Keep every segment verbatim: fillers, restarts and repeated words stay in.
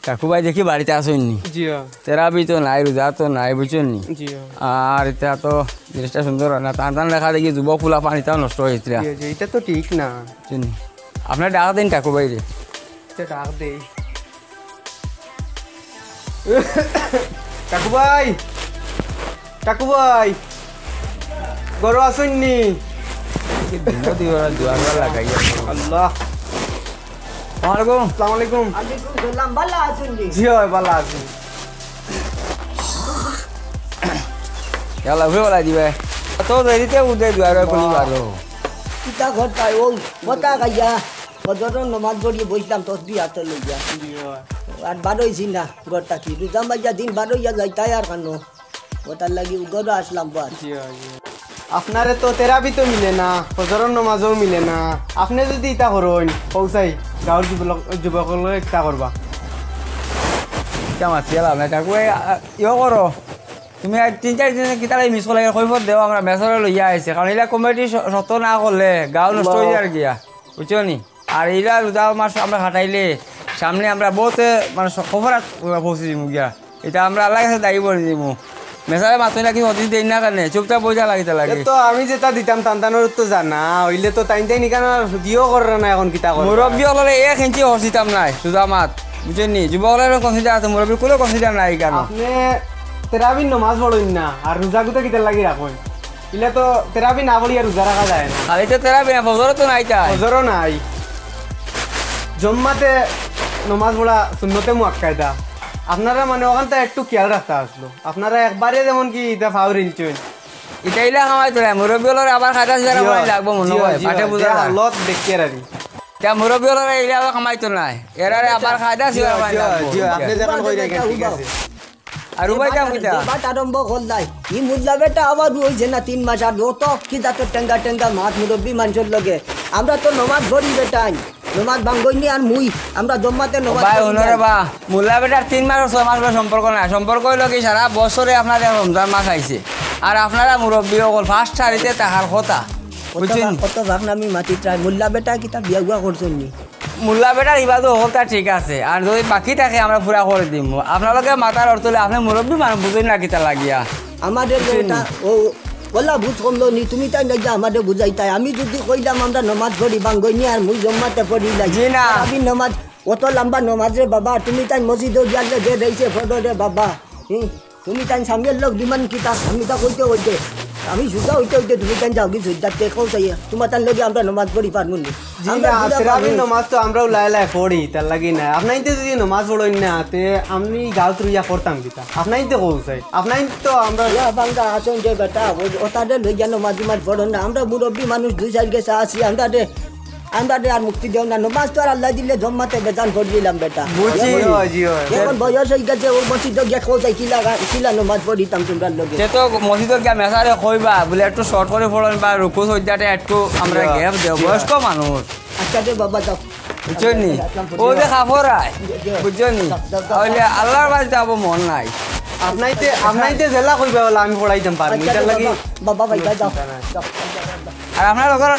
কাকু ভাই, দেখি বাড়িত আছইন নি? জি অয়। তেরাবি তো নাই, রোজা তো নাই, বুঝছইন নি? জি অয়। আর ইতা তো জিনিসটা সুন্দর অয় না, তান তান লেখা দেখি যুবক ফুলা পানিটাও নষ্ট অইতরা। জি অয়, জি অয়, ইটা তো ঠিক না। বুঝছইন নি? আপনে ডাক দেইন কাকু ভাইরে। আচ্ছা, ডাক দেই। কাকু ভাই, কাকু ভাই, ঘরো আছইন নি? এই দিনও দুয়ার লাগাইয়া। আল্লাহ। আসসালামু আলাইকুম। আসসালামু আলাইকুম। ওয়ালাইকুম সালাম, ভালা আছইন নি? জি অয়, ভালা আছি। ইয়াল্লা, উঠে বলা দিবে। তো দেরিতে উঠে দুয়ারে খুলি বারো। কিতা করতায়, ও কথা কইয়া, ফজরর নমাজ পড়ি বইছলাম তসবি আতো লইয়া। জি অয়। আর বারইছি না ঘর থাকি। রোজা মাইয়া দিন বারইয়া যাইতায় আর কানো। ওটার লাগি উগরো আসলাম বাস। জি অয়, জি অয়। আপনারে তো তেরাবি তো মিলে না, ফজরর নমাজও মিলে না। আপনে যুদি ইতা করইন, কউছাই, গাউর যুবক-, যুবকর লগে কিতা করবা? কিতা মাতি এলাম না, কাকু, এই, আ, ইয়ো করো। তুমি আজ তিন চাইর দিন কিতা লাগি মিস কল লাগে, কৈফত দেও, আমরা মেসাবে লইয়া আইছি। কারণ ইলা কমিটি শ-, শক্ত না করলে গাউ নষ্ট অইযার গিয়া। বুঝছো নি? আর ইলা রোজা মাস আমরা খাটাইলে সামনে আমরা বউত, এ, মানে, স-, খবর আস-, পৌঁছে দিমু গিয়া। ইটা আমরা আল্লার গেছে দায়ী বনি দিমু। মেসাবে মাতইন না, কি হদিস দেইন না কেনে? চুপচাপ বইয়া লাগিতা লাগে। এ তো আমি যেটা দিতাম, তান তানর তো জানা। অইলে তো তাইন তাইন ইখান আর দিও কররা না, এখন কিতা কররা? মুরব্বি অকলরে এক ইঞ্চি হর্ষ দিতাম নায়, রোজা মাস। বুঝছইন নি? যুবক অকলর consider আছে, মুরব্বির কুনু consider নাই ইখানো। আপনে তেরাবির নমাজ পড়ইন না, আর রোজা গুতা কিতার লাগি রাখইন? ইলা তো তেরাবি না পড়িয়া রোজা রাখা যায় না। খালি তো তেরাবি না, ফজর তো নাই তাই। ফজরও নাই। জম্মাতে নমাজ পড়া সুন্নতে মুআক্কাদা। আপনারা মানে ওখানটা একটু খেয়াল রাখতা আছলো। আপনারা একবারে যেমন কি ইতা ফাউর ইলছইন। ইতা ইলা কামাইতো নায়, মুরব্বি অকলরে আবার কায়দা শিখার জি অয়, লাগবো মনে জি অয়, অয়, জি পাঠে অয়, বুঝা যে যায়। হালত দেখতে রাখি। ইতা মুরব্বি অকলরে ইলা আবার কামাইতো নায়, এরারে আবার কায়দা শিখার জি অয়, জি অয়, লাগবো। জি অয়, আপনি যেমন কইরা গেছেন, ঠিক আছে। আর উবাই যাও কিতা? বাট আরম্ভ করলাই। ই মুল্লা বেটা আবার অইছে না তিন মাস আর অত কি জাতর টেঙ্গা টেঙ্গা মাত মুরব্বি মানষর লগে। আমরা তো নমাজ পড়ি বেটাইন। নমাজ ভাঙ্গইনি আর মুই। আমরা জম্মাতে নমাজ ভাই, পড়ি হুনো রে যাই। বা, মুল্লা বেটার তিন মাস আর ছয় মাস লগে সম্পর্ক নাই। সম্পর্ক অইলো কি সারা বছরে আপনার রমজান মাস আইছে। আর আপনারা মুরব্বি অকল first সারিতে থাকার কথা। কত বুঝছইন? ভা-, কত ভাগনামি মাতিত রায়। মুল্লা বেটা কিতা বিয়া উয়া করছইন নি? মুল্লা বেটার ইবাদত হকলতা ঠিক আছে, আর যুদি বাকি থাকে আমরা পুরা করি দিমু। আপনার লগে মাতার অর্থ অইলে আপনে মুরব্বি মানুষ, বুঝইন না কিতা লাগিয়া। আমাদের বুঝছইন? এটা ও, ওলা বুঝ কমলো নি, তুমি তাইন যাইয়া আমাদের বুঝাইতায়। আমি যুদি কইলাম আমরা নমাজ পড়ি, ভাঙ্গইনি আর মুই জম্মাতে পড়ি লাই। জি না। আমি নমাজ, অত লম্বা নমাজ রে বাবা, তুমি তাইন মসজিদো গিয়া যে রইছে ফটো রে বাবা। হুম। তুমি তাইন স্বামীর লোক ডিমান্ড কিতা? আমি তা কইতে কইতে, আমি সুজা অইতে অইতে তুমি তাইন যাওগি সুজা, দেখো তাই, তোমার তান লগে আমরা নমাজ পড়ি পারমু নি? জি আমরা না, বুঝা তেরাবির পারমু। নমাজ তো আমরাও লাই লাই পড়ি, তার লাগি না। আপনাইতে যুদি নমাজ পড়ইন না, তে আমি গাউত রইয়া করতাম কিতা? আপনাইতে কও চাই, আপনাই তো আমরা ইয়া বান্দা আছইন যে বেটা, ও, ওতারে লইয়া নমাজ উমাজ পড়ইন না। আমরা মুরব্বি মানুষ দুই চাইর গেছে আছি, আমরা রে আমরা দে আর মুক্তি দেও না, নমাজ তো আর আল্লায় দিলে জম্মাতে বেজান পড়ি দিলাম বেটা। বুঝছি। এখন, জি অয়, জি অয়। এখন বয়স অই গেছে, ও মসজিদো গিয়া খোঁজাই কিলা গা-, কিলা নমাজ পড়িতাম তোমরার লগে। সে তো মসজিদো গিয়া মেসাবে কইবা, বুলে একটু short করি পড়ইন বা রুকু সইজদাটা একটু আমরা জি অয়, gap দেও, জি অয়। বয়স্ক মানুষ। আচ্ছা দে বাবা, যাও। বুঝছইন নি? ও যে কাপড় আয়, জি অয়। বুঝছইন নি? যাও, যাও, যাও। অইলে আল্লার বাড়ি যাইবার মন নাই। আপনাইতে, আপনাইতে যেলা কইবা অলা আমি পড়াইতাম পারমু। আচ্ছা দে বাবা, বাবা ভাই, যাও। যাও, যাও, যাও। আর আপনার লগর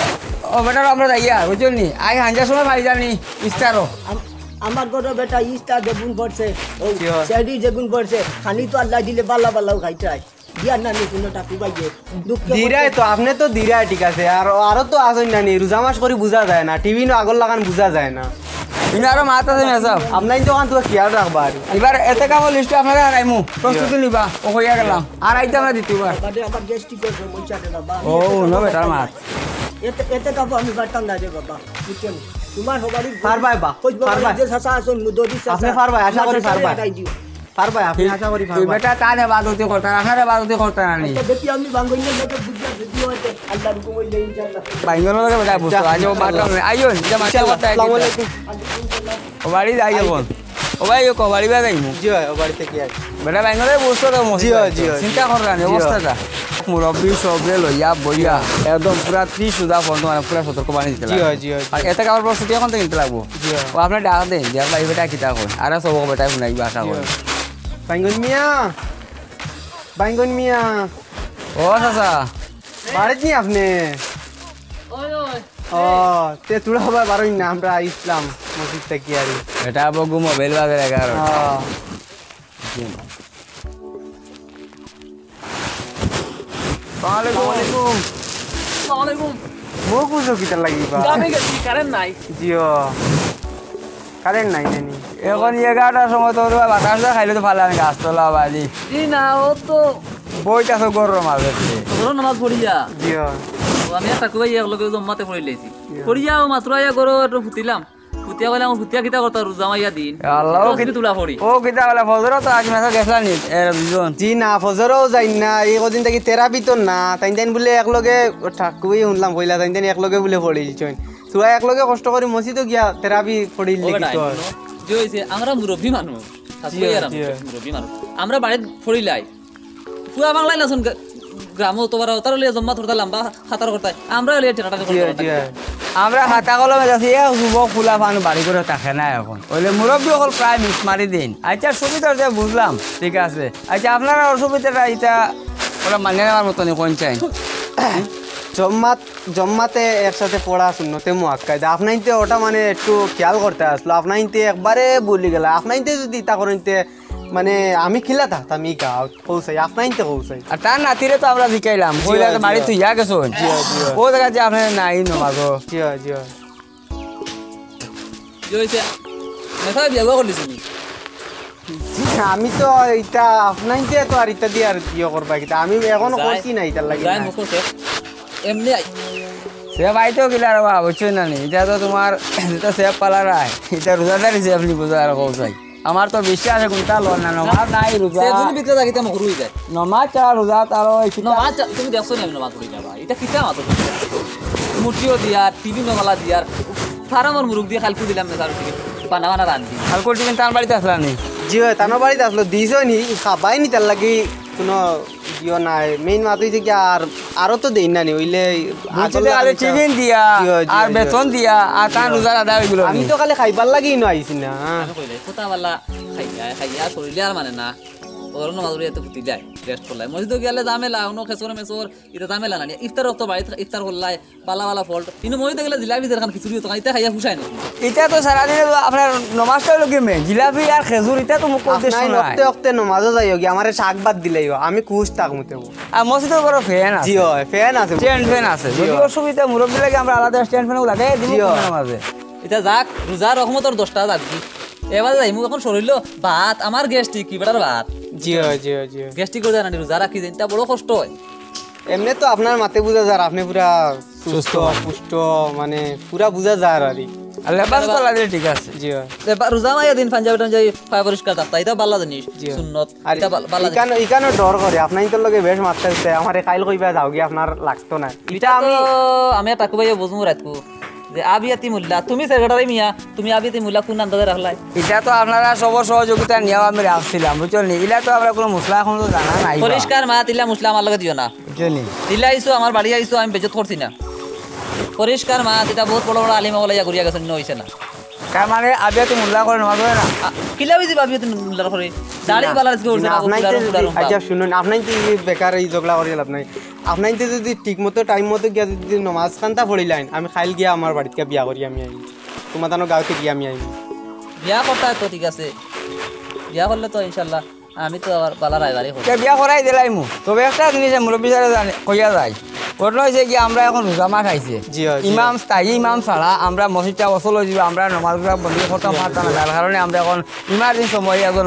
ও বেটার আমরা যাইয়া, বুঝছইন নি? আই হাঞ্জার সময় ভাই জানি ইস্তারো। আম-, আমার ঘরো বেটা ইস্তার যেগুন পড়ছে, ও জি অয়। সেহরি যেগুন পড়ছে, খানি তো আল্লায় দিলে বালা বালাও খাইতায়। দিয়া না নি কুনো টাকু বাইয়ে। দুঃখে দিরায় কষ্টে তো, আপনে তো দিরায় ঠিক আছে, আর আরো তো আছইন না নি, রোজা মাস করি বুঝা যায় না, টিভি নু আগর লাখান বুঝা যায় না। ইনো আরো মাত আছে মেসাব। আপনাইন তো অখান তো খেয়াল রাখবা আর। ইবার এতেকাফর list আপনারে হারাইমু, প্রস্তুতি নিবা, ও কইয়া গেলাম। আর আইতে আমরা দ্বিতীয়বার। বাদে আবার গ্যাস্ট্রিকের সমস্যা রে বাবা। আমি ও, এতেকাফ হুনো বেটার মাত। এতে, এতেকাফ আমি পারতাম না রে বাবা, বুঝছইন? তোমার হবারই পারবায় বা, কই বাবা, পারবায়। যে চাচা আছইন, মুদরি চাচা, আপনে পারবায়, আশা করি পারবায়। লাগাই দিও। পারবায়, আপনে আশা করি পারবায়। বেটা তার হেফাজতি করতা, আপনার হেফাজতি করতা না নি। আচ্ছা, দেখি আমি বাঙ্গইনের লগে বুঝিয়া যদি অয়, আল্লাহর হুকুম অইলে ইনশাআল্লাহ। বাঙ্গইনের লগে বেটা বুঝতো, আচ্ছা। আজ ও মারলাম না। আইও, নিজে মারতে ইনশাআল্লাহ। মারতে আইও। আসসালামু আলাইকুম। ও বাড়ি যাই এখন। ও ভাই, ও কবাড়ি বা যাইমু। জি অয়, ও বাড়িতে কি আছে? বেটা, ব্যাঙ্গালোরে বুঝছো তো মসজিদ জি অয়, আছে। জি অয়, চিন্তা জি অয়। কররা নি, জি অয়। অবস্থাটা। মুরব্বি সবরে লইয়া বইয়া জি অয়। একদম পুরা ত্রিশ সুদা ফোন তোমার পুরা সতর্ক বাণী দিতে জি লাগবো। অয়, জি অয়, জি আর অয়। এতেকাফর প্রস্তুতি এখন থেকে নিতে লাগবো। জি অয়। ও আপনে ডাক দেইন, যে ভাই বেটা কিতা কয়? আরে সব বেটায় হুনাইবা আশা করি। বাইঙ্গন মিয়া, বাইঙ্গন মিয়া। ও চাচা। বাড়িত নি আপনে? ওই, ওই। ও, তে তোরা আবার বারোই না, আমরা ইসলাম মসজিদ থাকি আর। এটা বগু মোবাইল বাজার এগারো। হ্যাঁ। আসসালামু আলাইকুম। আসসালামু আলাইকুম। মুখ বুঝো কিতার লাগি বা? গ্রামে গেছি, কারেন্ট নাই। জিও। কারেন্ট নাই জানি। এখন এগারোটার সময় তো ওরা বাতাস দা খাইলে তো ভালো আমি গাছ তোলা বাজি। জি না, ও তো বইটা তো গরম আছে। ওরা নামাজ পড়িয়া। জিও। ও আমি একটা কই এক লগে জমাতে পড়ি লাইছি। জিও। পড়িয়া ও মাত্র আইয়া গরো একটু ফুতিলাম। ফুতিয়া কইলাম, "ফুতিয়া কিতা করতা রোজা মাইয়া দিন?" আল্লাহ, ও তসবি কি-, তুলা পড়ি। ও কিতা কইলা, ফজরও তো আজ মেসা গেছলা নি, এ, দুজন। জি না, ফজরও যাই না, এই কদিন থাকি তেরাবি তো না, তাইন তাইন বুলে এক লগে, ও ঠাকুই শুনলাম কইলা, তাইন তাইন এক লগে বুলে পড়িলছইন। তোরা এক লগে কষ্ট করি মসজিদও গিয়া তেরাবি পড়িল ও দেখি বেটা, তো। হুনো, যে হইছে, আমরা মুরব্বী মানুষ, জি, ঠাকুই আর জি। আমরা মুরব্বী মানুষ। আমরা বাড়িত পড়িলাই, পুরা বাংলায় নাচন গ্রামও তো বারা, তারা লিয়া জম্মা করতা লম্বা খাতার করতা, আমরা লিয়া টেরাটা জি, করতা। জি। আমরা খাতা কলমে যাচ্ছি, এক যুবক ফুলা ফান বাড়ি করে থাকে না এখন। ওইলে মুরব্বী অকল প্রায় মিস মারি দিন। আচ্ছা, সুবিধা যে বুঝলাম, ঠিক আছে। আচ্ছা, আপনারা অসুবিধাটা এটা ওরা মানিয়ে নেওয়ার মতনই কোন চাই? জম্মাত, জম্মাতে একসাথে পড়া সুন্নতে মুআক্কাদা। আপনাইনতে ওটা মানে একটু খেয়াল করতে আসলো। আপনাইনতে একবারে ভুলি গেলা। আপনাইনতে যদি ইতা করইনতে মানে আমি কিলা থাকতাম ই গাঁওত, কও চাই, আপনাইনতে কও চাই। আর তার নাতিরে তো আমরা জিকাইলাম, জি, কইলা তো জি। বাড়ি তুই যা গেছো। জি, জি। ও জায়গা যে আপনার নাই নমাজও। জি, জি। কি হইছে? মেসাবে বিয়া করলি তুমি? জি, আমি তো ইটা আপনাইনতে তো আর ইটা দিয়ে আর বিয়া করবা কিতা? আমি এখনো যাই, করছি না ইটার লাগি যাই না। মুখো সে। এমনি আই। সে ভাই তো কিলা রে বাবা, বুঝছো না নি? ইটা তো তোমার, ইটা সে পালা রায়। ইটা রোজাদারি সে আপনি বুঝা আর কও চাই। আমার তো বিশ্বাস এখন তা লয় না, নমাজ নাই, রোজা। সে যদি ভিতরে থাকি, তা মকরু হয়ে যায়। নমাজ ছাড়া রোজা তার ওই কিতা? নমাজ চা-, তুমি দেখছো না আমি নমাজ পড়ি না ভাই। ইটা কিতা মাতো? মুটিও দিয়ার, টিভি নমালা দিয়ার, ফার্মর মুরগ দিয়ে খালকু দিলাম না, তার টিভি বানা বানা রান্ধি। খালকু টিভি তার বাড়িতে আসলা নি? জি ভাই, তার বাড়িতে আসলো, দিছো নি, খাবাই নি, তার লাগি কোনো ইয়ো নাই। মেইন মাত হইছে কি আর, আরো তো দেই না নি, হইলে বুঝছি আগর তো, খালি লাগি টিফিন দিয়া, জি, জি, আর জি। বেতন দিয়া, আর তার জি। রোজার আদায় হইগুলো আমি নি। তো খালি খাইবার লাগি ইনো আইছি না। আমি কইলে, কোথা বালা খাইয়া, খাইয়া শরীরে আর মানে না। ওর নমাজ পড়িয়া তো ফুটি যায়, রেস্ট করলাই। মসজিদে গেলে ঝামেলা, অনো খেসর মেসর, ইটা ঝামেলা না নি। ইফতার অক্ত বাড়িত ইফতার করলাই, বালা বালা ফল। কিন্তু মসজিদে গেলে জিলাপি যেরকম খিচুড়ি হতো, ইটা খাইয়া ফুসায় না। ইটা তো সারাদিনে তো আপনার নমাজটা হইলো কি মেইন, জিলাপি আর খেজুর, ইটা তো মুখ্য উদ্দেশ্য আপনার নাই। অক্তে অক্তে নমাজও যাইও গি, আমারে শাক ভাত দিলাইও, আমি খুশ থাকমু তেবো। আর মসজিদর ঘরো ফ্যান আছে। জি হয়, ফ্যান আছে। স্ট্যান্ড ফ্যান আছে। জি যদি হয়। অসুবিধা মুরব্বি লাগে আমরা আলাদা স্ট্যান্ড ফ্যান লাগাই দিমু জি হয়। কোন নামাজে। ইটা যাক, রোজার রহমতর দশটা যাক গি। এবার যাইমু এখন শরীলো ভাত, আমার গ্যাস্ট্রিক, কি বেটার ভাত। জি হয়, জি হয়, জি হয়। গ্যাস্ট্রিক করে যায় না, রোজা রাখি যে, ইটা বড় কষ্ট হয়। এমনে তো আপনার মাতে বুঝা যার, আপনি পুরা সুস্থ, সুস্থ। পুষ্ট, মানে পুরা বুঝা যার আর কি। আর লেবাস তো লাগে ঠিক আছে। জি হয়। লেবা-, রোজা মাইয়া দিন পাঞ্জাবি টাঞ্জাবি পায় পরিষ্কার থাকতা, ইটা বালা জিনিস, জি হয়। সুন্নত, আর ইটা বাল-, বালা জিনিস। ইকানো, ইকানো ডর করে, আপনার ইন্তর লগে বেশ মাততে হচ্ছে, আমারে কাইল কইবা যাও গিয়া আপনার লাগতো না। ইটা ইটা আমি তো আমি আর টাকু ভাইয়ে বুঝমু রাতকু, যে আবিয়াতি মোল্লা, তুমি সেক্রেটারি মিয়া, তুমি আবিয়াতি মোল্লা কোন আন্দাজে রাখলাই? ইটা তো আপনারা সব সহযোগিতা নিয়াও আমি রাখছিলাম, বুঝছো নি? ইলা তো আমরা কোনো মশলা এখন তো জানা নাই বা। পরিষ্কার মাত, ইলা মশলা আমার লগে দিও না। বুঝছো নি? ইলা আইছো, আমার বাড়ি আইছো, আমি বেজত করছি না। পরিষ্কার মাত, ইটা বহুত বড় বড় আলিম অকল ইয়া ঘুরিয়া গেছেন, ইনো হইছে না। তার মানে আবিয়াতি মোল্লা করে নমাজ হয় না? আ, কিলা হইছে আবিয়াতি মোল্লার করে? দাড়ি না, বালা আজকে উঠছে না, না, আপনাই পুরা তো রুম, পুরা যদি, রুম আচ্ছা, পাও। শুনুন, আপনাই তো এই বেকার এই ঝগড়া করিয়া লাভ নাই। আপনাই তো যদি ঠিক মতো টাইম মতো গিয়া যদি নমাজ খান্তা পড়িলাইন, আমি খাইল গিয়া আমার বাড়িত গিয়া বিয়া করি আমি আই। তোমার তানো গাঁওতে গিয়া আমি আই। বিয়া করতা তো ঠিক আছে। বিয়া করলে তো ইনশাল্লাহ আমি তো আবার বালা রায়বারি করি। তে বিয়া করাই দিলাইমু। তবে একটা জিনিস আমি মুরব্বি সাহেব জানি, কইয়া যাই। ঘটনা হইছে কি, আমরা এখন রোজা মাস আইছে। জি, জি। ইমাম, স্থায়ী ইমাম ছাড়া আমরা মসজিদটা অচল হয়ে যাবে, আমরা নমাজ গুলা বন্ধ করতাম জি, পারতাম না। জি। যার কারণে আমরা এখন ইমার্জেন্সি সময় এখন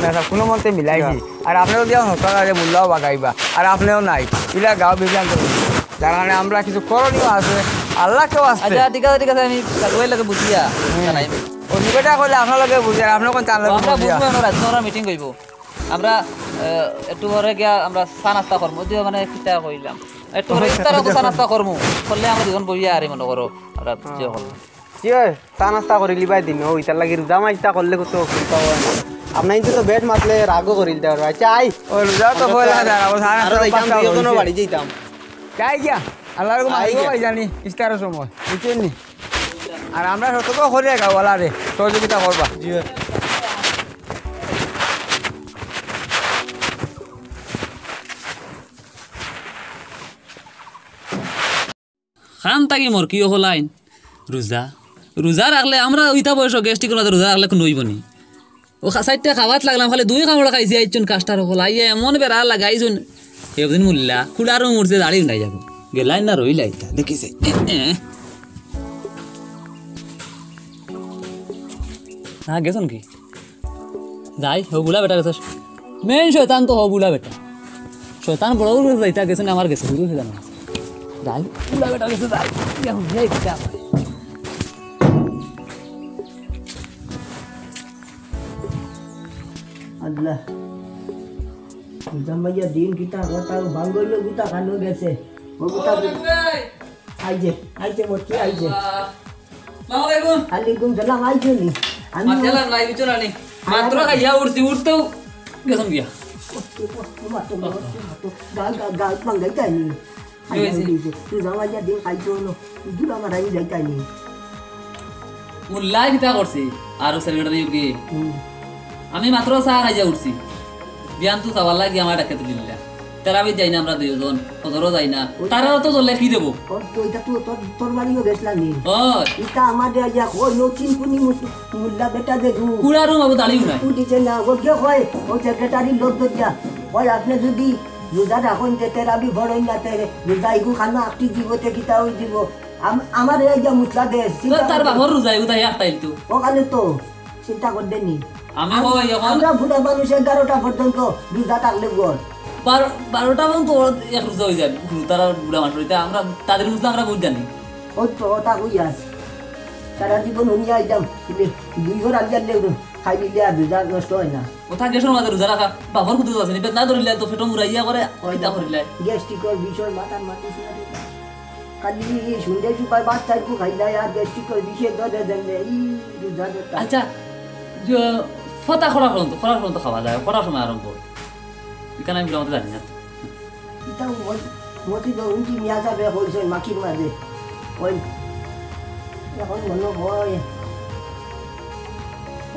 মেসা কোনো মন্তে মিলাইছি। জি। আর আপনি যদি এখন হত্যা করে মোল্লাও বাগাইবা, আর আপনিও নাই, এটা গাঁও বিভ্রান্ত হইছে। যার কারণে আমরা কিছু করণীয় আছে, আল্লাহকেও আসতে। আচ্ছা, ঠিক আছে, ঠিক আছে, আমি কাকুয়ের লগে বুঝিয়া হুম। জানাই। ওই মুখেটা করলে আপনার লগে বুঝে, আর আপনি কোন চান ও, আমরা বুঝিয়া? বুঝবো, আমরা রাত্রে আমরা মিটিং করবো। আমরা, আহ, একটু পরে গিয়া আমরা চা নাস্তা করবো, ওই যে মানে কিতা কইলাম, একটু পরে ইফতার হবো, চা নাস্তা করবো, করলে আমরা দুজন বইয়া আরে মনে করো, আমরা যে হলো। কি হয়? চা নাস্তা করিলি ভাই দিন, ও ইতার লাগি রোজা মাইজটা করলে কত অসুবিধা হয় না। আপনার ইনতে তো বেশ মাতলে রাগও করিল দেওয়ার ভাই। আচ্ছা, আই। ও রোজা তো আমরা কইলা তো আর, না, ও চা আরো নাস্তা যাইতাম, পাঁচটা দুইজনও হইছে। বাড়ি যাইতাম। যাই গিয়া, আল্লাহর হুকুম আই আইবো গিয়া। ভাই জানি, ইফতারের সময়, বুঝছেন নি? আর আমরা সতর্ক করি গাওয়ালারে, সহযোগিতা করবা। জি ভাই। কান থাকি মরকি অকল আইন। রোজা, রোজা রাখলে আমরা ইতা বয়সো গ্যাস্ট্রিকর মাঝে রোজা রাখলে কুনু অইবো নি? অউ খা-, চাইরটা খাওয়াত লাগলাম, খালি দুই কামড় খাইছি, আইছইন কাস্টার অকল। আইয়া এমন বেড়া লাগাইছইন, একদিন মুল্লা, খুড়ারও মরছে, দাড়ি উঠাই যাবো। গেলাইন না রইলা ইতা, দেখিছে। এ, এ। না, গেছইন কি? যাই, হউ বুলা বেটা গেছে। মেইন শয়তান তো হউ বুলা বেটা। শয়তান বড় গেছে, যাইতা গেছে না, আমার গেছে, গুরু শয়তান গেছে। যাই, বুলা বেটা গেছে, যাই। ইয়া, হুন, এই কিতা হয়? আল্লাহ। জামাইয়া দিন কিতা কথা, বাঙ্গইলো গুতা কানো গেছে। ও গুতা আইছে, আইছে, মতি আইছে। আসসালামু আলাইকুম। আলাইকুম সালাম, আইছো নি? আমি মাশাআল্লাহ, নাই বিচরা নি। মাত্র খাইয়া উঠছি, উঠতেউ গেছইন গিয়া। মাতো, মাতো, মাতো, মাতো। গাল, গাল, গাল, মাঙ্গাই যায়নি। কি হইছে? তুই জামাইয়া দিন খাইছো না। দুধ আমার আইন যাইতাইনি। মুল্লায় কিতা করছে? আর সেক্রেটারি কি? হুম। আমি মাত্র চা খাইয়া উঠছি। বিয়ান তো যাওয়ার লাগি আমার ডাকে তুলিলা। তেরাবিত যাই না আমরা দুইজন, ফজরও যাই না। ওই তারাও তো জ্বলে কি দেবো? ও, তো এটা তো তোর, তোর বাড়িও গেছলাম নি। ও। ইটা আমারে আইয়া কই, নতুন কুনি মুস-, মুল্লা বেটা দেখু। কুড়ারও বাবু দাঁড়িয়েও নাই। উঠিছে না, ও কে কয়, ও সেক্রেটারি লোক ধরিয়া। কয়, আপনি যদি রোজা রাখইন তে তেরাবি পড়ইন না তে রোজা ইগু খানো আকটি জীবতে কিতা অই দিব। আম-, আমার এই যে মুসলা দেশ, তো চিন্তা তার করতে বাপর রোজা ইগু তাই একটাই তো। ওখানে তো চিন্তা করতে নি। আমি আম-, কই এখন আমরা বুড়া মানুষ এগারোটা পর্যন্ত রোজা থাকলে গড়। বারো, বারোটা পর্যন্ত ওর এক রোজা হয়ে যায়। তারা বুড়া মানুষ, এটা আমরা তাদের রোজা আমরা বুঝ জানি। ওই তো ওটা হই আর সারা জীবন হুনিয়া আইতাম, কিন্তু দুই ঘর আগে আনলে খাই দিলে আর রোজা নষ্ট হয় না। ওটা গ্যাসের মাঝে রোজা রাখা, বাপর কুতুব আছে, পেট না ধরিলে তো পেটো মুড়াইয়া করে, ওই কিতা করিলে? গ্যাস্ট্রিকর বিষয়, মাথার মাথা শুনে দিতা। খালি সন্ধ্যে সুপার ভাত চাইবো খাইলাই আর গ্যাস্ট্রিকর বিষয় ধরে দিলে, এই রোজা ধরতাম। আচ্ছা, যে ফতা খরা পর্যন্ত, খরা পর্যন্ত খাওয়া যায়, খরার সময় আরম্ভ। এখানে আমি বুঝতে জানি না। ইটা মসজিদ উনকি মিয়া যাবে কইছইন মাখির মাঝে। ওই এখন মনে হয়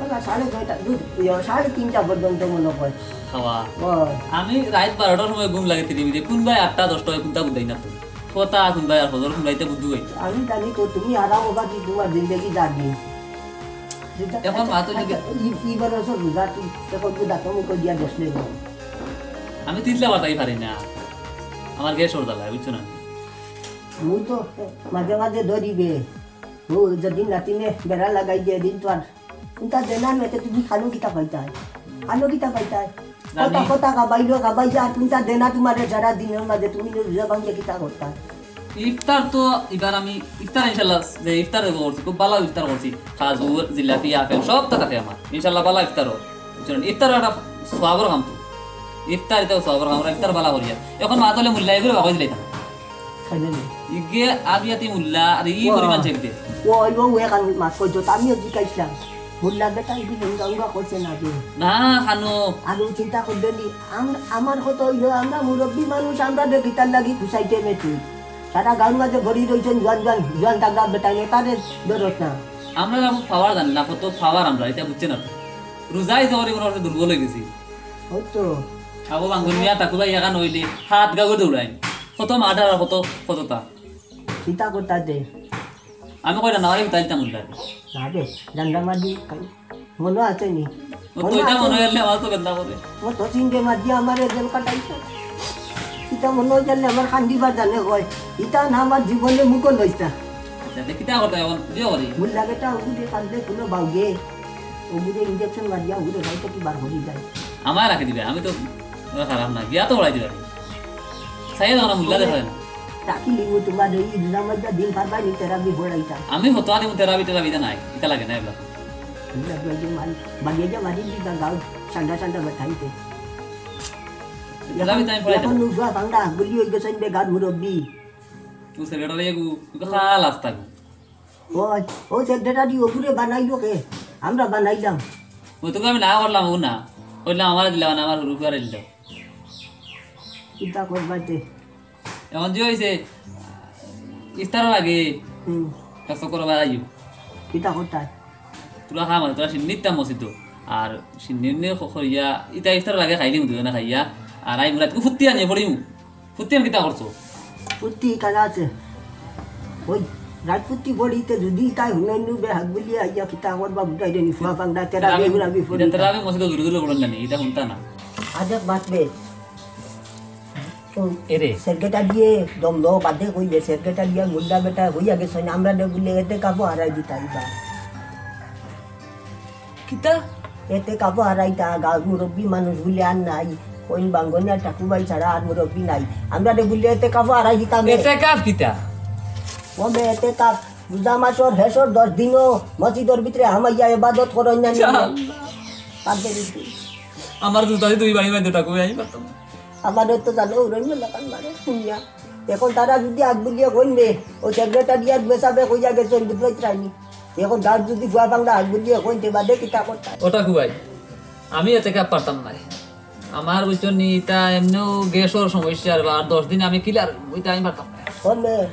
ওলা সাড়ে ছয়টা, দু-, ইয়া, সাড়ে তিনটা পর্যন্ত মনে হয়। খাওয়া। ওই। আমি রাত বারোটার সময় ঘুম লাগে তিরিমিরে। কোন ভাই আটটা দশটা হয়, কোনটা বুঝাই না তো। ফতা কোন ভাই আর ফজর কোন রাইতে বুদ্ধু হয়। আমি জানি তো তুমি আরাম হবা কি তোমার জিন্দেগি যাবি। এখন মা তো যদি আচ্ছা, ই-, ই বরসর রোজা তুই এখন তো দাঁত মুখ দিয়া বসলে না। আমি তিতলা বাতাই পারি না। আমার গ্যাস ওর জ্বালায়, বুঝছো না? মুই তো মাঝে মাঝে ধরিবে। ও, যেদিন লাতিনে বেড়া লাগাই দিয়ে দিন তো আর কোনটা দেনা নয়, তো তুমি খানো কিতা পাইতায়? খানো কিতা পাইতায়? জানি। কথা কথা খাবাইলো, খাবাই যা, আর কোনটা দেনা তোমার সারা দিনের মাঝে তুমি রোজা ভাঙিয়ে কিতা করতায়? ইফতার তো এবার আমি, ইফতার ইনশাল্লাহ যে ইফতার করছি, খুব ভালো ইফতার করছি। খাজুর, জিলাপি, আপেল সব তো থাকে আমার। ইনশাল্লাহ ভালো ইফতার হোক। বুঝছেন? ইফতার একটা সওয়াবর কাম তো। ইফতার এটাও সওয়াবর কাম, আমরা ইফতার ভালো করিয়া। এখন মা তাহলে মুল্লা এগুলো ভাগাই দিলে না। খাইলে না। ইগে আবিয়াতি মুল্লা, আর ই ওয়া। পরিমাণ চেক দে। ও, ওই, ও, ও, এখন মাফ করছো, তো আমিও জিজ্ঞাসলাম। মুল্লা বেটা, ইদি হিন্দা উঙ্গা করছে না যে। না, খানো। আর ও চিন্তা করবে নি, আম-, আমার কথা হইলো, আমরা মুরব্বী মানুষ, আমরা যে গীতার লাগি ঘুষাইতে মেতে। সারা গাঁওর মাঝে ভরি রইছেন জোয়ান জোয়ান, জোয়ান তাগড়া বেটা, এ তারে দরদ না। আমরা এখন পাওয়ার জানি না, কত পাওয়ার আমরা, এটা বুঝছে না তো। রোজাই তো করে মনে হচ্ছে দুর্বল হয়ে গেছি। ওই তো। আবু বাঙ্গুর মিয়া তাকু ভাই এখান হইলে হাত গাগর দৌড়াই। কত মার্ডার আর কত, কততা। চিন্তা করতা দে। আমি কইরা না, আমি তাইতাম উল্টা। না রে, ডান্ডা মারি খাই। মনো আছে নি? ও তো মনো এটা আছে মনে নি? হইলে আমার তো বেদনা করে। ও তো চিনতে মারি আমারে জেল কাটাইছে। ইতা মনো হইলে আমার কান্দিবার জানে হয়। ইতা না আমার জীবনে মুখ লইতা। আচ্ছা, দেখি তা কথা এখন, জিও করি। মুল্লা বেটা ওগুদে কান্দে কোনো বাউগে। ওগুদে ইঞ্জেকশন মারিয়া ওগুদে যাইতে কি বার হয়ে যায়। আমার রাখে দিবে, আমি তো খারাপ না, গিয়া তো ওড়াই দিবে। সাইয়া দেখো না, মুল্লা দেখা যায় না। রাখি লিমু তোমার এই রোজা মধ্যে দিন পারবাই নি তেরাবি পড়াইতা। আমি হতো আনি তেরাবি, তেরাবি নাই, এটা লাগে না এগুলা। এগুলা দুই দিন মারি, বাগিয়ে যা মারি দিতা গাও, ঠান্ডা ঠান্ডা বেঠাইতে। তেরাবি তো আমি পড়াইতাম। এখন নুজুয়া বাংলা, গুলি হয়ে গেছেন বে গাদ মুরব্বি। ও সেক্রেটারি এগু, ও তো খাল আস্তা গু। ও, ও সেক্রেটারি ওগুরে বানাইলো কে? আমরা বানাইলাম। ও তোকে আমি না করলাম, ও না। কইলাম আমার দিলাম না, আমার হুরু করে দিলাম। চিন্তা করবাইতে। এখন যে হইছে, ইফতারর আগে হুম। কাজ করো ভাই আইও। কিতা করতায়? তোরা খা মানে, তোরা সিন্নির দাম মসজিদ। আর সিন্নির নিয়ে খ-, খইয়া, ইতা ইফতারর আগে খাইলিমু দুজনে খাইয়া। আর আই মুরাদ ফুত্তি আনিয়ে পড়িমু। ফুত্তি আন কিতা করছো? ফুত্তি কানা আছে। ওই রাজপুতি পড়িতে যদি তাই হুনাইনু বে হাত বুলিয়া আইয়া কিতা করবা বুঝাই দেনি ফুয়া পাংডা তেরা বে হুনা বি পড়ি। তেরা বে মসজিদে ঘুরে ঘুরে পড়ন জানি, ইতা হুনতা না। আজ এক বাত বে। ও, এরে। সেক্রেটারি দিয়ে দম লো, বাদে কইবে, সেক্রেটারি দিয়া মুন্ডা বেটা হইয়া গেছে, আমরা দে বুলে এতে কাপড় হারাই দিতা ইবা। কিতা? এতে কাপড় হারাইতা, গাঁর মুরব্বী মানুষ বুলে আর নাই। কইন বাঙ্গনিয়া টাকু ভাই ছাড়া আর মুরব্বী নাই। আমরা দে বুলে এতে কাপড় হারাই দিতাম। এতে কাপ কিতা? ও বে, এতে কাপ। রোজা মাসর হেসর দশ দিনও মসজিদর ভিতরে হামাইয়া ইবাদত করইন না নি? আল্লাহ। কাপড় দিছি। আমার জুতা দি দুই বাড়ি মাইতে টাকু ভাই, আমি পারতাম না। আমারে তো জানো, উড়ন মেলা কান মারে, শুনিয়া। এখন তারা যদি আগ বুলিয়ে কইন বে, ও সেক্রেটারি আর বেসাবে কইয়া গেছে, বুঝবাই চাইনি। এখন গাঁর যদি ফুয়া পাংডা আগ বুলিয়ে কইন, তে বাদে কিতা করতা? ওটা কুবাই, আমি এতে কাপ পারতাম না। আমার বুঝছো নি, ইতা এমনিও গ্যাসর সমস্যা, আর আর দশ দিন আমি কিলার, ওইটা আমি পারতাম না। কমে,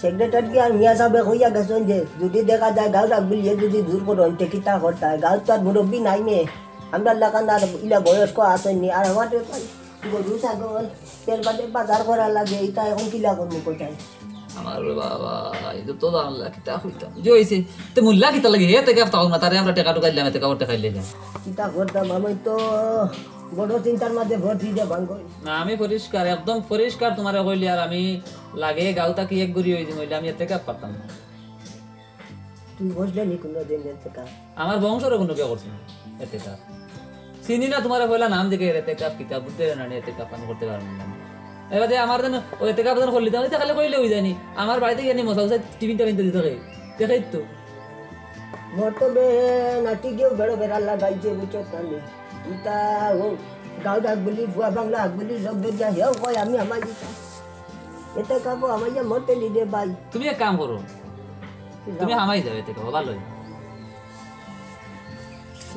সেক্রেটারি আর মিয়া সাবে কইয়া গেছেন যে, যদি দেখা যায় গাঁর আগ বুলিয়ে যদি জোর করইন, তে কিতা করতা? গাঁর তো আর মুরব্বী নাই নে, আমরা লাখান আর ইলা বয়স্ক আছেন নি, আর আমাদের গরু ছাগল, এর বাদে বাজার করা লাগে, ইতা এখন কিলা করবো কোথায়? আমার বাবা, এই তো তো জানলা কিতা কইতাম। যে হইছে, তে মুল্লা কিতা লাগে? এতে কাপ তাও না, তারে আমরা টেকা টুকা দিলাম, এতে কাপড় টেকা দিলাম। কিতা করতাম, আমি তো বড় চিন্তার মাঝে ভর্তি যে ভাঙ্গই। না, আমি পরিষ্কার, একদম পরিষ্কার তোমারে কইলি, আর আমি লাগে গাঁও থাকি এক গুড়ি হই যে মইলে আমি এতে কাপ পারতাম না। তুই বসলে নি কোনো দিন এতে কাপ? আমার বংশর কোনো কেউ করছে না এতে কাপ। চিনি না তোমারে পয়লা নাম দেখে এতে কাপ কিতা বুঝতে না, এতে কাপ আমি করতে পারবো না। এবার যে আমার যেন ওই এতে কাপ যেন করলি, তাহলে খালি কইলে হই যায়নি। আমার বাড়িতে গিয়ে মশা উষা টিফিন টাফিন দিতে থাকে, দেখে তো। মোর তো বে নাতি গিয়েও বেড়ো বেড়া লাগাইছে, বুঝছো তাহলে। ইতা ও গাঁও ডাক বুলি, ফুয়া পাংডা আগ বুলি, সব বেরিয়া হেও কয় আমি আমার দিতা। এতে কাপড় আমার ইয়া মরতে নিদে ভাই। তুমি এক কাম করো, তুমি হামাই যাও এতে কাপড়, ভালো হয়।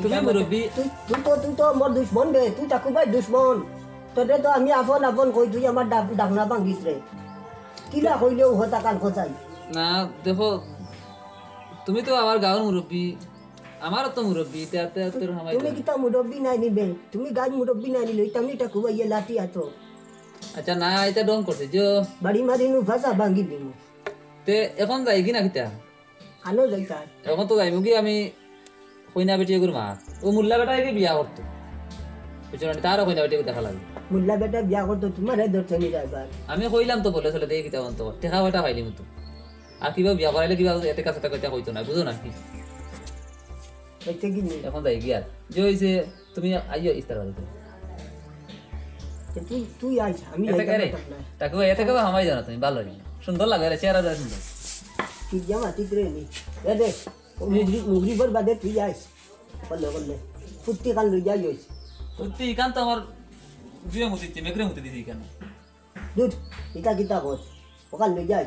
তুমি মুরব্বী। তুই, তুই তো, তুই তো মোর দুশমন বে, তুই টাকু ভাই দুশমন। তোরে তো আমি আপন আপন কই, তুই আমার ডাক-, ডাকনা ভাঙ্গিস রে। কিলা কইলেও হতা কান খোঁচাই। না, দেখো, তুমি তো আমার গাঁর মুরব্বী, আমারও তো মুরব্বী, ইতা, ইতা তোর হামাই তুমি যাও। কিতা মুরব্বী নাই নিবে? তুমি গাঁর মুরব্বী নাই নিলে, ইতা আমি টাকু ভাই ইয়ে লাঠি আতো। আচ্ছা, না, ইতা ঢং করছে, যে বাড়ি মারি নু ভাষা ভাঙ্গি দিমু। তে এখন যাই কি না কিতা? আনো যাইতা। এখন তো যাইমু কি আমি কইনা বেটি এগুর মা। ও মুল্লা বেটা একে বিয়া করতো। বুঝছো না? তারও কইনা বেটি দেখা লাগে। মুল্লা বেটা বিয়া করতো, তোমার হে ধরছে নি যাইবার। আমি কইলাম তো বলে চলে দেখি কিতা অন্ত। টেকা বেটা পাইলি মতো। আর কিবা বিয়া করাইলে কিবা এতে কাছে কইতা কইতো না, বুঝো না কি? কইতে কি নি? এখন যাই গিয়া। যে হইছে তুমি আইও ইস্তার বাড়িতে। তো তুই, তুই আইস, আমি এতে আইতাম কারে? না, না। তাকে এতে কেউ হামাই যাও না তুমি, ভালো লাগে। সুন্দর লাগে রে, চেহারা যায় সুন্দর। তুই যা মাতিস রে নি। এ দেখ, ও মুগরি, মুগরিবর বাদে তুই আইস। করলে, করলে। ফুর্তি কান লই যাই হইস। ফুর্তি ইখান তো আমার জুয়ে মুতিছে, মেঘরে মুতি দিছে ইখান। দুধ, ইটা কিতা কর? ওখান লই যাই।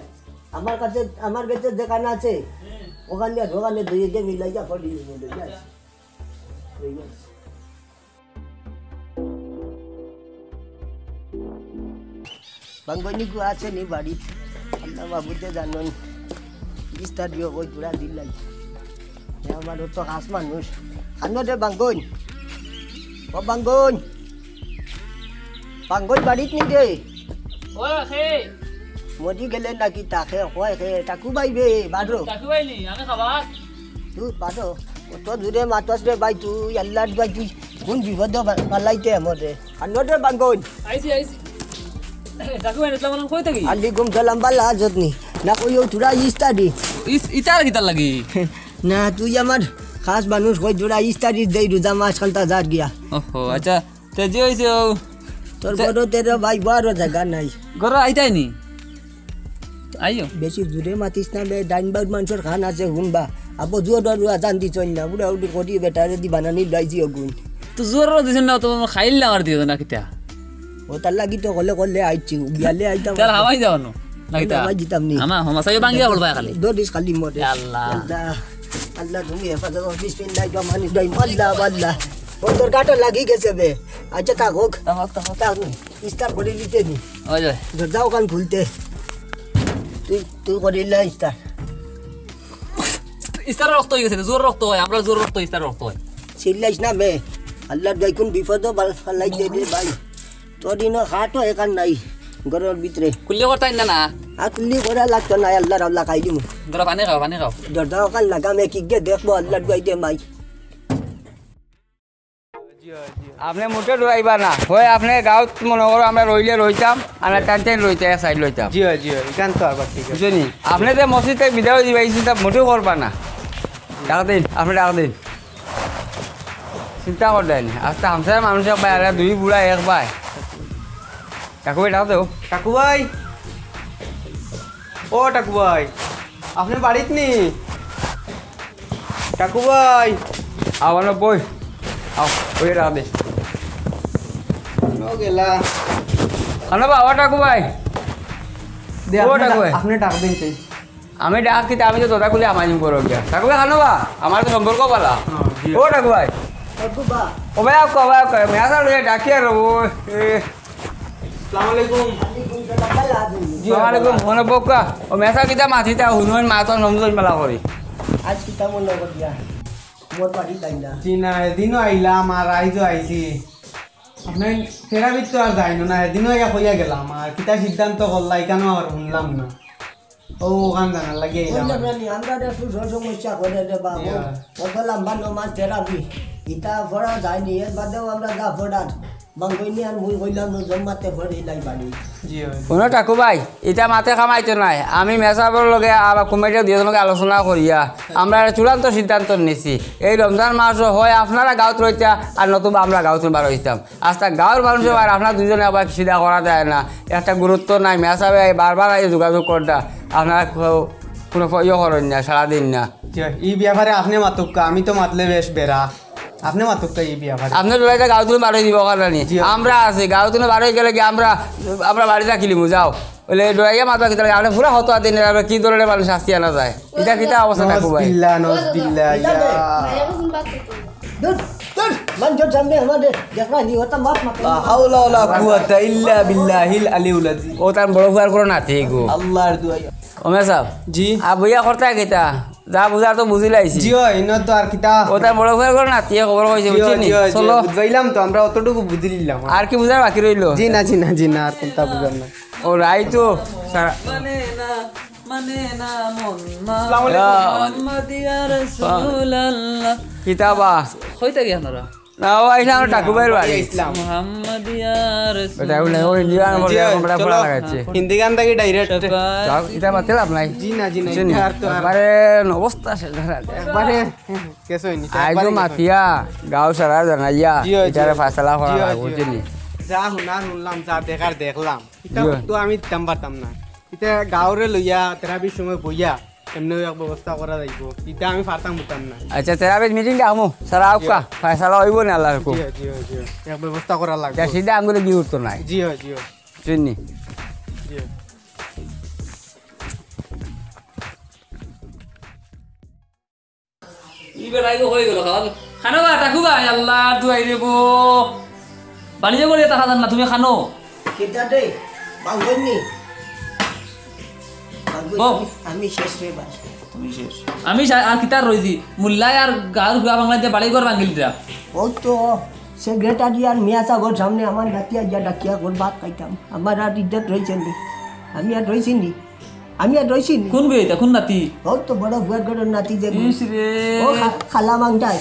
আমার কাছে, আমার কাছে যেখান আছে, ওখান দিয়ে, ওখানে দুই একে মিলাই যা, ফটো নিয়ে লই যাই। লই যাই। বাঙ্গনি গু আছে নি বাড়িত? আল্লাহ মাবুদে জানন। বিস্তার দিও কই পুরা দিন লাগি। এ আমার তো খাস মানুষ। আনো দে বাঙ্গন। ও বাঙ্গন। বাঙ্গন বাড়িত নি রে? ও আখে। মজি গেলে নাকি তাকে কয় খে, টাকু বাইবে, বারো। টাকু বাইনি, আমি খাবার। তুই বারো। অত জুরে মাতস রে ভাই তুই, আল্লাহর ভাই তুই কোন বিপদ ফালাইতে আমারে? আনো দে বাঙ্গন। আইছি, আইছি। টাকু বাইনি, আসসালামু আলাইকুম, কই থাকি? আলাইকুম সালাম, বালা আছত নি? না কই ও তোরা ইস্তারি। ইস-, ইতার কিতার লাগি? না, তুই আমার খাস মানুষ, কই তোরা ইস্তারি দেই রোজা মাস খান্তা যার গিয়া। ওহো, আচ্ছা, তে যে হইছে ও। তোর তে- বড় তেরো ভাই, বড় জায়গা নাই। ঘরো আইতাই নি? আইও। বেশি জুরে মাতিস না বে, ডাইন বাউর মানষর খান আছে হুনবা। আবো জুয়ার বাউর আজান দিছইন না, উড়া উড়ি করি বেটারে দি বানানি লাইছি অগুন। তো জুয়ার দিছইন না, তো খাইল না আর দিও না কিতা? ও তার লাগি তো কলে কলে আইছি, বিয়ালে আইতাম। তার হামাই যাও না, না কিতা? হামাই দিতাম নি। আমা, হমাসাই বাঙ্গিয়া করবা খালি। দরিস খালি মরে। আল্লাহ। আল্লাহ, আল্লাহ তুমি হেফাজত কর, বিসমিল্লাহ, রহমান রহিম, আল্লাহ, আল্লাহ। ও তোর গাটা লাগি গেছে বে। আচ্ছা, থাক হোক। থাক, থাক, থাক। ইস্তার করে দিতে নি। ওই, ওই। দরজা ওখান খুলতে। তুই, তুই করে দিলে ইস্তার। ইস্তার রক্ত হয়ে গেছে, জোর রক্ত হয়, আমরা জোর রক্ত, ইস্তার রক্ত হয়। চিল্লাইস না বে। আল্লাহর দয় কোন বিপদ বাল ফালাই দে রে ভাই। তোর দিনও হাটও এখান নাই, ঘরের ভিতরে। খুললে করতাই না, না। আকলি করা লাগতো না, আল্লাহ রাব লাগাই দিমু। ধরো, পানি খাও, পানি খাও। দরজা ওখান লাগামে কিগে দেখবো, আল্লাহর দুয়াই দে মাই। আপনে মুটে ডরাইবা না, হয় আপনে গাঁওত মনো করো আমরা রইলে রইতাম, আর না টাইন টাইন রইতাম, এক সাইড লইতাম। জি অয়, জি অয়, ইখান তো আবার ঠিক আছে। বুঝছইন নি? আপনে যে মসজিদ থাকি বিদায় দিবা, ই চিন্তা মুটেও করবা না। ডাক দিন, আপনে ডাক দিন। চিন্তা করইন না। আস্তা হামসার মানুষ এক ভাই, আর দুই বুড়া এক ভাই। টাকু ভাই, ডাক দেও। টাকু ভাই। ও টাকু ভাই, আপনে বাড়িত নি? টাকু ভাই। আও, আনো বই। আও, বই রাখ দে। ও গেলা। আনো বা, ও টাকু ভাই। দে, ও আপনে টাকু ডা-, ভাই। আপনে ডাক দিন চাই। আমি ডাক কিতা, আমি তো দরজা খুলে আমার জিম করো গিয়া। টাকু ভাই, আনো বা, আমার তো সম্পর্ক বালা। হ্যাঁ, জি। ও টাকু ভাই। টাকু বা। ও ভাই, আও, ভাই, আও, মেয়াসা লইয়া ডাকি আর ও, এ। আসসালামু আলাইকুম। জি, আসসালামু আলাইকুম। মনে বউক্কা। ও মেসা কিতা মাতিতা হুনইন মাতন নমজইন মেলা করি। আইজ কিতা মনো করিয়া? মোর বাড়ি যাই না। জি না, এদিনও আইলাম আর আইজও আইছি। আপনে ফেরাবিত তো আর যাইন না, এদিনও আইয়া কইয়া গেলাম। আর কিতা সিদ্ধান্ত করলা, ইখানও আর হুনলাম না। ও, ওখান জানার লাগি আইলাম। বুঝলাম না নি, আমরা তো একটু সমস্যা করে রে বাবু। ইয়া। অত লম্বা নমাজ তেরাবি, ইটা পড়া যায়নি, এর বাদেও আমরা যা পড়ার, বাঙ্গইনি আর মুই কইলাম, জম্মাতে পড়ে লাই বাড়ি। জি, অয়। হুনো টাকু ভাই, ইটা মাতে কামাইতো নায়। আমি মেসাবর লগে আর কমিটির দুইজন লগে আলোচনা করিয়া আমরা একটা চূড়ান্ত সিদ্ধান্ত নিছি। এই রমজান মাসও হয় আপনারা গাঁওত রইতা আর নতুবা আমরা গাঁওত বার হইতাম। আস্তা গাঁওর মানুষে আর আপনারা দুইজনে আবার সিধা করা যায় না, একটা গুরুত্ব নাই। মেসাবে বারবার আইয়া যোগাযোগ করতা, আপনারা কো-, কোনো ফ-, ইয়ে করেন না, সারা দিন না। জি, ই ব্যাপারে আপনে মাতুক্কা, আমি তো মাতলে বেশ বেড়া। আপনে মাতুক্কা ই ব্যাপারে। আপনে ডরাইতা গাঁওত বারই দিব কারণে। জি। আমরা আছি, গাঁওত বারই গেলে কি আমরা, আমরা বাড়ি থাকিলিমু, যাও। বলে ডরাইয়া মাতবা কিতা লাগে? আপনে পুরা হতো দিন, আমরা কি ধরনের মানুষ শাস্তি আনা যায়? ইটা কিতা অবস্থা টাকু ভাই? নজবিল্লা, নজবিল্লা, ইয়া। দূর, দূর, মানুষের সামনে আমাদের দেখবা নি, ওটা মাত মাত। লা হাওলা ওয়ালা কুওয়াতা ইল্লা বিল্লাহিল আলিউল আজিম। ও তার বড় ফুয়ার কোনো নাতি গো। আল্লাহর দুয়াই। ও মেসাব। জি। আ বইয়া করতা কিতা? যা বুঝার তো বুঝিলাইছি। জি অয়, ইনো তো আর কিতা। ও তার বড় ফুয়ার কোনো নাতি, খবর কইছে, জি অয়, বুঝছইন নি? জি অয়, জি অয়, চলো। বুঝাইলাম তো, আমরা অতটুকু বুঝিলিলাম। আর কি বুঝার বাকি রইলো? জি না, জি না, জি না, আর কোনটা বুঝার না। ও রাই তো সারা মানে না, মানে না মন মা-, আসসালামু আলাইকুম। মোহাম্মদ ইয়া রাসূলুল্লাহ। কিতাবা? কই থাকি আপনারা? না, ও আইলাম টাকু ভাইর বাড়ি। ইসলাম। মোহাম্মদ ইয়া রাসূল। বেটা, ওই, ওই, নিয়ে আনো, জি, বলে, এখন বেটা চলো। পড়া লাগাচ্ছে। হিন্দি গান থাকি direct। যাও, ইটা মাতে লাভ নাই। জি না, জি না, বুঝছেন? ইটা আর তো আর একবারে অবস্থা শেষ, একবারে। কেস হয়নি, আইজও একবারে কেস হয়নি। মাতিয়া, গাঁও সারা জানাইয়া, জি, জি। ইটারে ফায়সালা করা জি, লাগবো, জি। বুঝছেন নি? যা হুনার হুনলাম, যা দেখার দেখলাম। ইটা জি। তো আমি দিতাম পারতাম না। ইটা গাঁওরে লইয়া, তেরাবির সময় বইয়া, এমনেও এক ব্যবস্থা করা যাইবো। ইটা আমি পারতাম বুঝতাম না। আচ্ছা, তেরাবির meeting ডাকমু, সারা আউক্কা, জি। ফায়সালা অইবো না আল্লাহর হুকুম। জি, জি, জি। এক ব্যবস্থা করা লাগবো। ইটা সিধা আঙ্গুলে ঘি উঠতো নায়। জি, জি। চিনি। জি। ই বেটা, ই তো হয়ে গেল খাওয়া। খানো বা, টাকু বা, আল্লাহ, দুয়াই রে গো। বাড়ি যাবো রে, তাহা জান না, তুমি খানো। কিতা দে, বাঙ্গনি। বাঙ্গনি, ও। আমি, আমি শেষ রে ভাই। তুমি শেষ। আমি সা-, আর কিতার রইছি? মুল্লায় আর গাঁওর হুয়া বাংলায় দিয়া বাড়ি ঘর ভাঙিল দিয়া। ও তো, secretary আর মিয়া সাবর সামনে আমার নাতি আইয়া ডাকিয়া ঘর ভাত খাইতাম। আমার আর ইজ্জত রইছে নি। আমি আর রইছি নি। আমি আর রইছি নি। কোন বিয়ে এটা? কোন নাতি? ও তো বড় ফুয়ার ঘরর নাতি যে। ইস রে। ও খা-, খালা মাংটাই।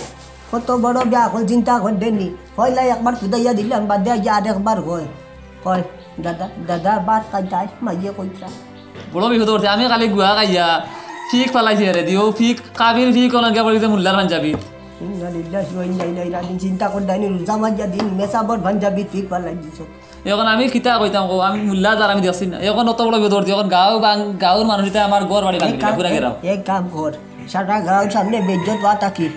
কত বড় বিয়া অকল চিন্তা করদেনি। পয়লা একবার ফুদাইয়া দিলাম, বাদে আইয়া আর একবার কয়। কয়, "দাদা, দাদা, ভাত খাইতাই?" মাইয়ে কইতরা। বড় বিপদ করছে। আমি খালি গুয়া খাইয়া ফিক ফালাইছি রে দিও, ফিক, কাবির ফিক, কোন গিয়া পড়ি গেছে মুল্লার পাঞ্জাবি। ইন্না লিল্লাহি ওয়া ইন্না ইলাইহি রাজিউন। চিন্তা করদেনি, রোজা মাইয়া দিন, মেসাবর পাঞ্জাবি ফিক ফালাই দিছ। এখন আমি কিতা কইতাম কও, আমি মুল্লা যার আমি দেখছি না। এখন অত বড় বিপদ করছি, এখন গাঁও বাং-, গাঁওর মানুষ ইতা আমার ঘর বাড়ি ভাঙি দিলা, পুরা ঘেরাও। এক কাম কর, সারা গাঁওর সামনে বেইজ্জত হওয়া থাকি।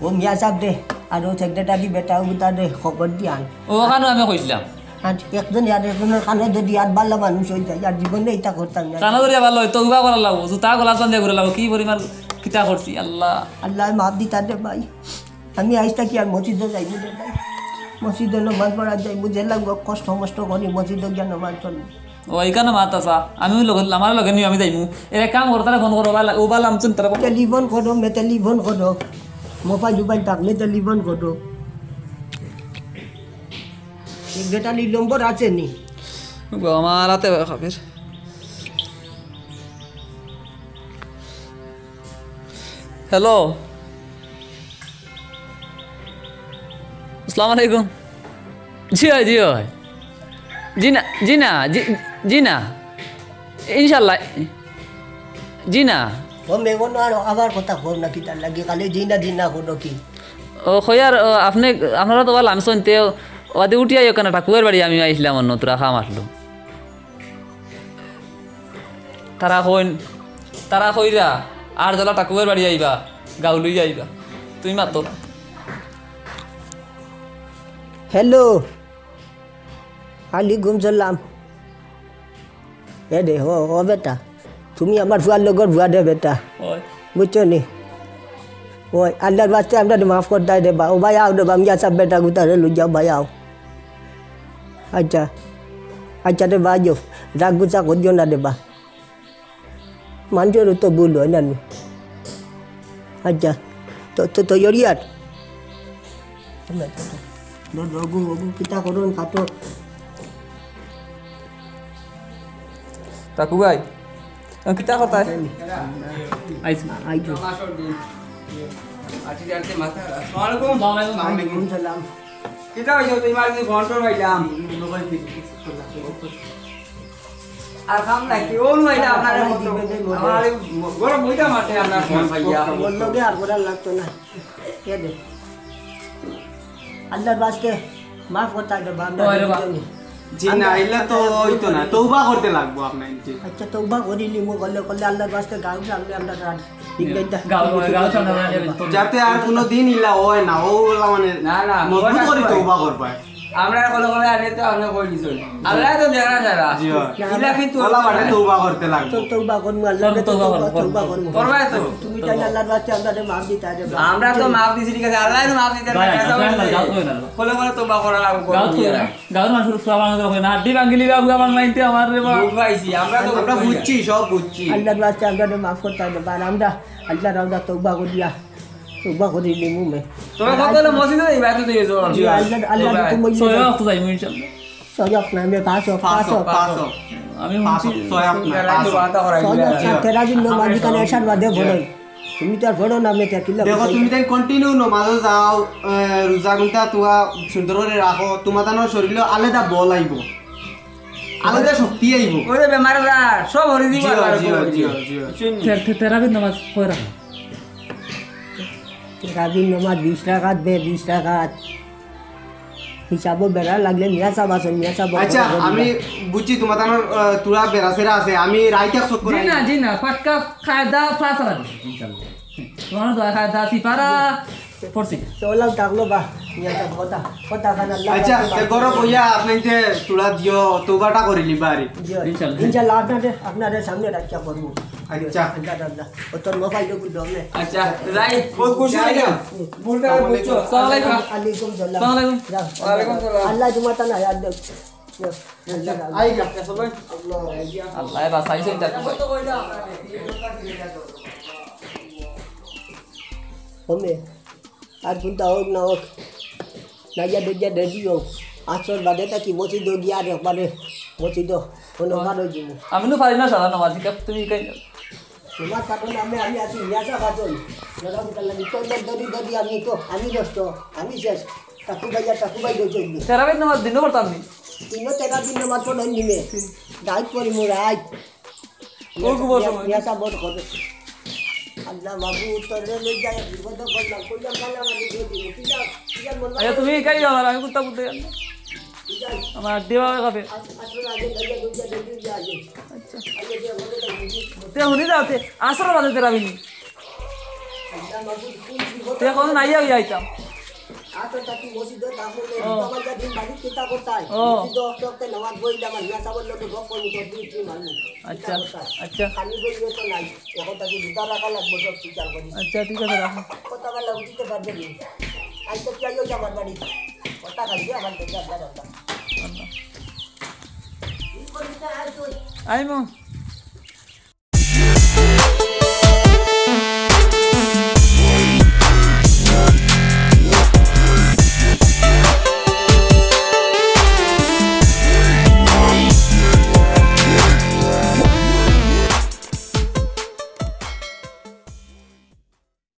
ও মিয়া সাব দে, আর ও secretary বেটা, ও তারে খবর দি আন। ও, ওখানে আমি কইছিলাম। আর একজন আর একজনের কানো যদি আর ভালা মানুষ হয়ে যায়, আর জীবনে ইতা করতাম না। কানো ধরিয়া ভালা হয়, তওবা করা লাগবো, জুতা গলা চন্দে করে লাগবো, কি পরিমাণ কিতা করছি, আল্লাহ। আল্লাহ মাফ দিতা দে ভাই। আমি আইজ থাকি আর মসজিদো যাইমু না ভাই। মসজিদো নমাজ পড়া যাইমু, যে লাগবো কষ্ট মষ্ট করি মসজিদো গিয়া নমাজ পড়মু। ও, এখানো মাত আসা। আমিও লগে, আমার লগে নিও, আমি যাইমু। এর এক কাম করো, তারা ফোন করো, ওবা লা-, ওবা লামছুন, তারা ফোন করো। টেলিফোন করো, মে টেলিফোন করো। মোবাইল উবাইল থাকলে টেলিফোন করো। সেক্রেটারির নম্বর আছে নি? গো, আমার হাতে খাবের। হ্যালো। আসসালামু আলাইকুম। জি অয়, জি অয়। জি না, জি না, জি, জি না। ইনশাল্লাহ। জি না। ও মেগুন আর আবার কথা কর না, কিতার লাগি খালি জি না, জি না করো কি? ও, কইয়ার, ও, আপনে, আপনারা তো ভালা, আমি শুনতে, ও, ওয়াদে উঠিয়া আইও কেন, ঠাকুরের বাড়ি আমি আইছিলাম, অন্য তোরা খাম আসলো। তারা কইন, তারা কইরা, আর জ্বালা ঠাকুরের বাড়ি আইবা, গাউলই আইবা। তুই মাতো। হ্যালো, আলাইকুম সালাম। এ দে, ও, ও বেটা, তুমি আমার ফুয়ার লগর ফুয়া দে বেটা। ওই। বুঝছো নি? ওই, আল্লাহর ওয়াস্তে আমরারে মাফ করি দেও রে বা। ও ভাই, আও রে বা, আমি আসাম বেটা গুতারে লই যাও ভাই, আও। আচ্ছা, আচ্ছা রে বা, যাও, রাগ গুসা করিও না রে বা। মানষেরও তো ভুল অয় না নি? আচ্ছা, তো, তো, তো, ইয়রিয়ার। রঘু, রঘু, কিতা করুন, কাটো। ঠাকু ভাই, আ, কিতা কথা? আইস। আইস। আসসালামু আলাইকুম। ওয়ালাইকুম সালাম। কিতা অইছে? তুই মার কি ফোন টোন পাইলাম? আর কাম নাই, কি ওন ভাইয়া আপনার ফোন তো? আমার এই গরম হইতাম আছে আপনার ফোন পাইয়া। ওর লগে আর করার লাগতো না। কে দে? আল্লাহর ওয়াস্তে মাফ করতা দে, বাপ, ওরে বাপ। জি না, ইলা তো অইতো না, তওবা করতে লাগবো আপনার। আচ্ছা, তওবা করিলিমু, করলে, করলে আল্লাহর ওয়াস্তে গাউর সামনে আমরা রাত ঠিক নাই, গাউর, গাউর সামনে আমরা যাতে আর কোনো দিন ইলা অয় না, ও ওলা মানে না, না, মজবুত করি তওবা করবা। আমরা কলে কলে আনে তো আমরা কই দিছই। আল্লাহ তো দেখা সারা। জি অয়। ইলা কিন্তু ওলা বাটে তওবা করতে লাগবো। তো তওবা করমু, আল্লাহ তওবা করমু। করবায় তো? তুমি তাই আল্লাহর ওয়াস্তে আমরারে মাফ দিতা দে। আমরা তো মাফ দিছি, ঠিক আছে, আল্লাহ তো মাফ দিতা। কলে কলে তওবা করা লাগবো। গাউর মানুষ সব আমাদের হয় না, হাড্ডি ভাঙিলি বাবু আমার লাইনতে আমার রে বাবা। বুঝ পাইছি, আমরা তো আমরা বুঝছি, সব বুঝছি। আল্লাহর ওয়াস্তে আমরারে মাফ করতা দে, আর আমরা আল্লাহর আমরা তওবা করিয়া তওবা করিলিমু মে। তবে কত হলো মসজিদে ইবাদত হয়ে যাও। জি, আল্লাহ, আল্লাহ, তুমি ছয় ওয়াক্ত যাইমু ইনশাআল্লাহ। ছয় ওয়াক্ত না, মে পাঁচ ওয়াক্ত, পাঁচ ওয়াক্ত। পাঁচ ওয়াক্ত। আমি শুনছি ছয় ওয়াক্ত না, পাঁচ ওয়াক্ত। ছয় ওয়াক্ত, তেরো দিন নমাজ কানে এসার বাদে বলে। তুমি তো আর পড়ো না, মে তেকিল্লা দেখো, তুমি তাই continue নমাজও যাও, এ, রোজা গুনতা তুয়া সুন্দর করে রাখো, তোমার তানোর শরীরে আলাদা বল আইবো, আলাদা শক্তি আইবো। ওরে বেমার যা, সব হরি দিব জি, আল্লাহর জি, হুকুম জি, হইলে। জি, জি। বুঝছেন? তে-, তে-, তেরাবির নামাজ কয় রাকাত? তেরাবির নামাজ বিশ রাকাত বে, বিশ রাকাত। হিসাবও বেড়া লাগলে মিয়া সাহেব আছেন, মিয়া সাহেব আচ্ছা, বড় বড় আমি দিবা। বুঝছি তোমার তানোর, আহ, তুরা বেড়া সেরা আছে, আমি রাইতে চক্কর জি আই। না, জি না, পাক্কা কায়দা ফাঁস রাখবে, ইনশাআল্লাহ। তোমার দয়া কায়দা সিপারা পড়ছি। তো ওলাও থাকলো বা, মিয়া সাহেব কথা, কথা খান আল্লাহ আচ্ছা, রাখবে। তে গরো কইয়া আপনি যে তুরা দিও, তওবাটা করিলিবা আরি। জি, ইনশাআল্লাহ। ইনশাআল্লাহ আপনারে, আপনারে সামনে রাখিয়া করবো। আচ্ছা। আল্লাহ, আল্লাহ। ও তোর মোবাইল তো বুঝলো না। আচ্ছা, যাই, বহুত খুশি হইলাম। ভুলটা বুঝছো। আসসালামু আলাইকুম। আলাইকুম সালাম। আসসালামু আলাইকুম। যাও। ওয়ালাইকুম সালাম। আল্লাহ তোমার তা না, আর দেও। যাও। আচ্ছা, আই গা। আল্লাহ। আল্লাহ বাঁচাইছে, যাক ভাই। কমে। আর কোনটা হোক না হোক, নাইয়া দইয়া রেডি হোক। আসর বাদে থাকি মসজিদো গিয়া আর একবারে মসজিদো কোনো বার হয়ে যাবো। আমি তো পারি না সারা নামাজ, ইটা তুমি কাই তোমার কারণে আমি, আমি আছি, নিয়ে আসা বাজন। দাদা, বুঝতে লাগি, তোর দর দরি দরি আমি তো, আমি নষ্ট, আমি শেষ। ঠাকু ভাইয়া, ঠাকু ভাই রয়েছে এমনি। তেরাবির নামাজ দিনও পড়তাম নি। তিনও তেরাবির নামাজ পড়েন নিমে। রাইত পড়ি মু রাইত। ও গো, বসো। নিয়ে আসা বড় করে। আল্লাহ মাবুদ, তোরে লই যায়, বিপদ করলাম, কইলাম, কালা মারি দিয়ে দিবি। তুই যা, তুই যা, মন আচ্ছা, তুমি কাই যাও, আর আমি কুত্তা বুঝতে জানি না। তুই যা। আমার আড্ডি বাবা খাবে। আস-, আসলে আগে লইয়া দুইটা, দুইটা আগে। আচ্ছা। আগে যে আমাদের তে হুনি যাও, তে আসর বাদে তেরাবি নি। আল্লাহ মাবুদ, কোন বিপদ তে এখন নাই আই আইতাম। আচ্ছা, তা তুই মসজিদে দাফন ও। বাবা যা দিন বাড়ি কিতা করতাই? ও। মসজিদে অক্ত অক্ত নামাজ পড়ি, আমার মিয়া সাবর লগে গপ করি, তোর দুই তিন মানুষ। আচ্ছা, কিতা করতাই? আচ্ছা। খালি বলিও তো নাই। এখন তাকে জুতা রাখা লাগবো, সব স্বীকার করি। আচ্ছা, ঠিক আছে, রাখো। কথা বলা উঠিতে পারবে না। আজ তো কি আইও আমার বাড়ি? কথা খালি আমার দেখে আপনার কথা। আল্লাহ। আইমু।